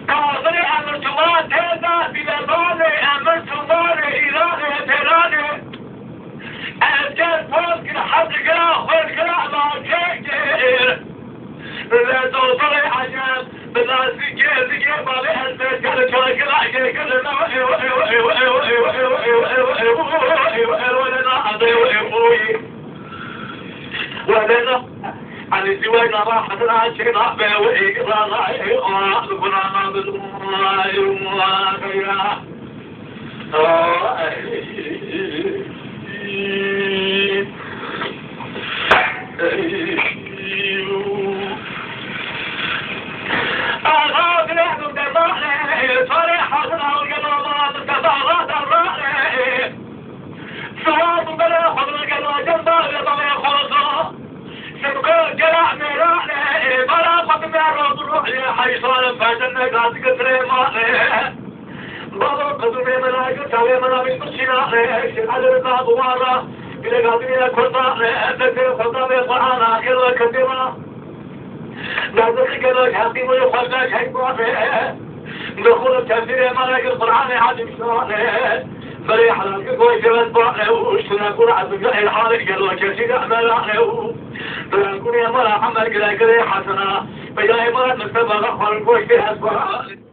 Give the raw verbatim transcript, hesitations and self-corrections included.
Kazanê emir tuman tê de bîlebanê emir tumanê Îranê têranê. Ez ger pos kir hezgera xwezgera ma kê kir. Lê doxtorê ecem bi lastikê zikê balê ez bêkir çaygila kê kir. Welêna Elî zîwayna rahetina çêna be û êgirana ê a li gunana bi ya. Baba, qedimê me nayê, çavê me nabî tu çîna, eşê Elî Reza Duwara, bile gadimê Kurda, destê Kurda ve Qur'ana, gelo kesê me. Derdixi gelo haqî ve Xwezda Şehîd Bane. Dixwînim tefsîrê me nayê Qur'anê Hacî Şane. Berê helal ki goy cewet bane, û şuna Qur'an bi el hale gelo kesî de me rane, û derakunê me ra Emer gire gire Hasena. Peyayê me ra Mustafa xwar goy de ez bane.